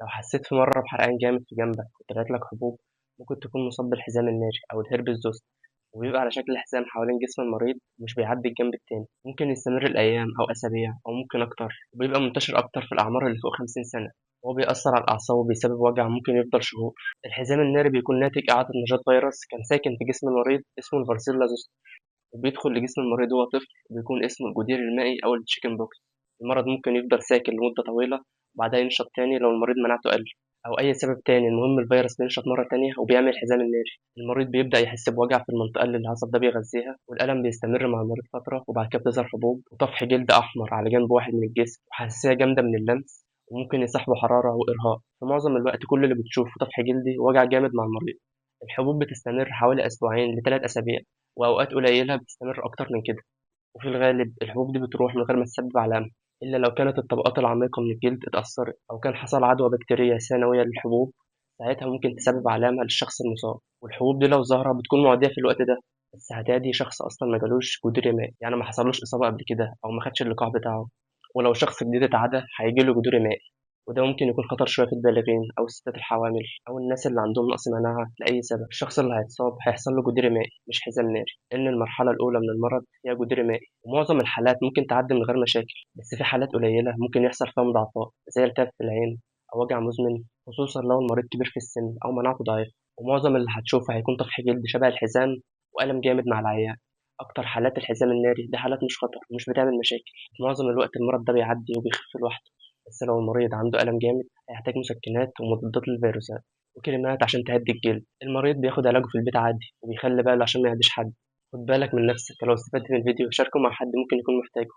لو حسيت في مرة بحرقان جامد في جنبك وطلعت لك حبوب، ممكن تكون مصاب بالحزام الناري أو ال herpes zoster، وبيبقى على شكل حزام حوالين جسم المريض ومش بيعدي الجنب التاني. ممكن يستمر الأيام أو أسابيع أو ممكن أكتر، وبيبقى منتشر أكتر في الأعمار اللي فوق 50 سنة، وهو بيأثر على الأعصاب وبيسبب وجع ممكن يفضل شهور. الحزام الناري بيكون ناتج إعادة نشاط فيروس كان ساكن في جسم المريض اسمه ال varicella zoster، وبيدخل لجسم المريض وهو طفل وبيكون اسمه الجدير المائي أو ال chicken pox. المرض ممكن يفضل ساكن لمدة طويلة وبعدها ينشط تاني لو المريض مناعته قل أو أي سبب تاني. المهم الفيروس بينشط مرة تانية وبيعمل حزام الناري. المريض بيبدأ يحس بوجع في المنطقة اللي العصب ده بيغذيها، والألم بيستمر مع المريض فترة، وبعد كده بتظهر حبوب وطفح جلد أحمر على جنب واحد من الجسم وحساسية جامدة من اللمس، وممكن يصاحبه حرارة وإرهاق. في معظم الوقت كل اللي بتشوفه طفح جلدي ووجع جامد مع المريض. الحبوب بتستمر حوالي أسبوعين لثلاث أسابيع، وأوقات قليلة بتستمر أكتر من كده، وفي الغالب الحبوب دي بتروح من غير ما تسبب علامة، إلا لو كانت الطبقات العميقة من الجلد اتأثرت أو كان حصل عدوى بكتيرية ثانوية للحبوب، ساعتها ممكن تسبب علامة للشخص المصاب. والحبوب دي لو ظاهرة بتكون معدية في الوقت ده، بس هتعدي شخص أصلا ما جالوش جدري مائي، يعني ما حصلوش إصابة قبل كده أو ما خدش اللقاح بتاعه. ولو شخص جديد اتعدى هيجيله جدري مائي، وده ممكن يكون خطر شوية في البالغين أو الستات الحوامل أو الناس اللي عندهم نقص مناعة لأي سبب. الشخص اللي هيتصاب هيحصل له جدري مائي مش حزام ناري، لأن المرحلة الأولى من المرض هي جدري مائي، ومعظم الحالات ممكن تعدي من غير مشاكل، بس في حالات قليلة ممكن يحصل فيها مضاعفات زي التهاب في العين أو وجع مزمن، خصوصا لو المريض كبير في السن أو مناعته ضعيفة. ومعظم اللي هتشوفه هيكون طفح جلد شبه الحزام وألم جامد مع العيان. أكتر حالات الحزام الناري دي حالات مش خطر ومش بتعمل مشاكل، معظم الوقت المرض ده بيعدي وبيخف لوحده، بس لو المريض عنده ألم جامد هيحتاج مسكنات ومضادات للفيروسات وكريمات عشان تهدي الجلد. المريض بياخد علاجه في البيت عادي وبيخلي باله عشان ما يعديش حد. خد بالك من نفسك، لو استفدت من الفيديو شاركه مع حد ممكن يكون محتاجه.